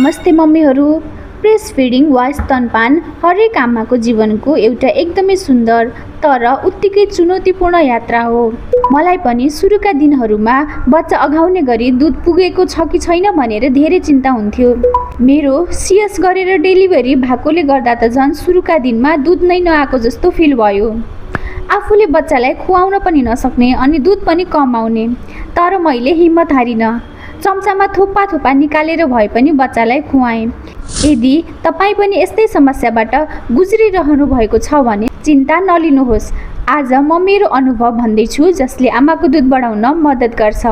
नमस्ते मम्मीहरू। Breast feeding वा स्तनपान हरेक आमाको जीवनको एउटा एकदमै सुन्दर तर उत्तिकै चुनौतीपूर्ण यात्रा हो। मलाई पनि सुरुका दिनहरूमा बच्चा अघाउने गरी दुध पुगेको छ कि छैन भनेर धेरै चिन्ता हुन्थ्यो। मेरो सिएस गरेर डेलिभरी भएकोले गर्दा त झन् सुरुका दिनमा दुध नै नआएको जस्तो फिल भयो। आफूले बच्चालाई खुवाउन पनि नसक्ने अनि दुध पनि कम आउने। तर मैले हिम्मत हारिनँ। चम्चामा थोपा थोपा निकालेर भए पनि बच्चालाई खुवाएँ। यदि तपाईँ पनि यस्तै समस्याबाट गुज्रिरहनु भएको छ भने चिन्ता नलिनुहोस्। आज म मेरो अनुभव भन्दैछु जसले आमाको दुध बढाउन मद्दत गर्छ।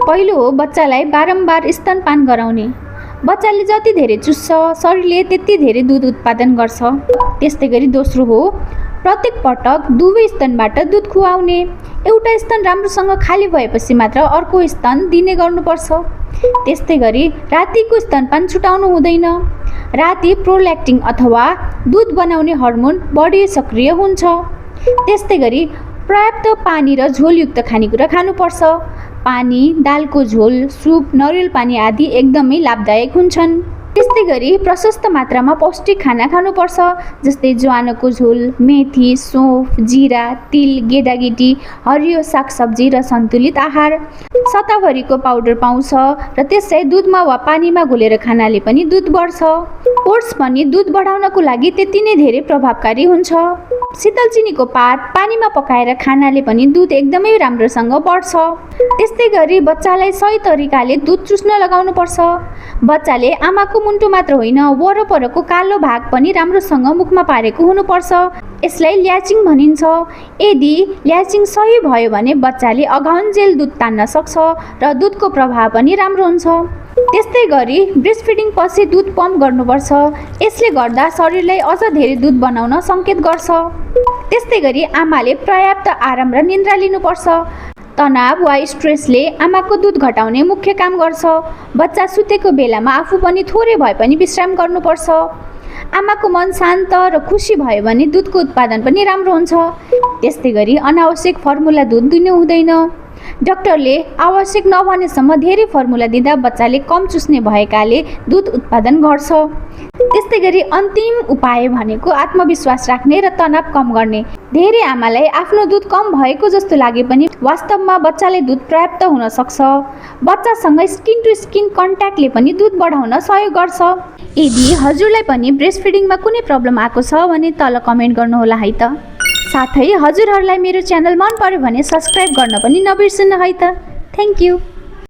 पहिलो हो बच्चालाई बारम्बार स्तनपान गराउने। बच्चाले जति धेरै चुस्छ शरीरले त्यति धेरै दुध उत्पादन गर्छ। त्यस्तै गरी दोस्रो हो प्रत्येक पटक दुवै स्तनबाट दुध खुवाउने। एउटा स्तन राम्रोसँग खाली भएपछि मात्र अर्को स्तन दिने गर्नुपर्छ। त्यस्तै गरी रातिको स्तनपान छुटाउनु हुँदैन। राति प्रोल्याक्टिन अथवा दुध बनाउने हर्मोन बढी सक्रिय हुन्छ। त्यस्तै गरी पर्याप्त पानी र झोलयुक्त खानेकुरा खानुपर्छ। पानी, दालको झोल, सुप, नरिवल पानी आदि एकदमै लाभदायक हुन्छन्। त्यस्तै गरी प्रशस्त मात्रामा पौष्टिक खाना खानुपर्छ जस्तै ज्वानोको झोल, मेथी, सौँफ, जिरा, तिल, गेडागेटी, हरियो सागसब्जी र सन्तुलित आहार। सताभरीको पाउडर पाउँछ र त्यसै दुधमा वा पानीमा घोलेर खानाले पनि दुध बढ्छ। ओट्स पनि दुध बढाउनको लागि त्यति नै धेरै प्रभावकारी हुन्छ। शीतल चिनीको पात पानीमा पकाएर खानाले पनि दुध एकदमै राम्रोसँग बढ्छ। त्यस्तै गरी बच्चालाई सही तरिकाले दुध चुस्न लगाउनुपर्छ। बच्चाले आमाको मुन्टो मात्र होइन वरपरको कालो भाग पनि राम्रोसँग मुखमा पारेको हुनुपर्छ। यसलाई ल्याचिङ भनिन्छ। यदि ल्याचिङ सही भयो भने बच्चाले अघाउन्जेल दुध तान्न सक्छ र दुधको प्रभाव पनि राम्रो हुन्छ। त्यस्तै गरी ब्रेस्ट फिडिङ पछि दुध पम्प गर्नुपर्छ। यसले गर्दा शरीरलाई अझ धेरै दुध बनाउन सङ्केत गर्छ। त्यस्तै गरी आमाले पर्याप्त आराम र निन्द्रा लिनुपर्छ। तनाव वा स्ट्रेसले आमाको दुध घटाउने मुख्य काम गर्छ। बच्चा सुतेको बेलामा आफू पनि थोरै भए पनि विश्राम गर्नुपर्छ। आमाको मन शान्त र खुसी भयो भने दुधको उत्पादन पनि राम्रो हुन्छ। त्यस्तै गरी अनावश्यक फर्मुला दुध दिनु हुँदैन। डाक्टरले आवश्यक नभनेसम्म धेरै फर्मुला दिँदा बच्चाले कम चुस्ने भएकाले दुध उत्पादन घट्छ। त्यस्तै गरी अन्तिम उपाय भनेको आत्मविश्वास राख्ने र तनाव कम गर्ने। धेरै आमालाई आफ्नो दुध कम भएको जस्तो लागे पनि वास्तवमा बच्चाले दुध पर्याप्त हुन सक्छ। बच्चासँग स्किन टु स्किन कन्ट्याक्टले पनि दुध बढाउन सहयोग गर्छ। यदि हजुरलाई पनि ब्रेस्ट फिडिङमा कुनै प्रब्लम आएको छ भने तल कमेन्ट गर्नुहोला है त। साथै हजुरहरूलाई मेरो च्यानल मन पर्यो भने सब्स्क्राइब गर्न पनि नबिर्सनु है त। Thank you.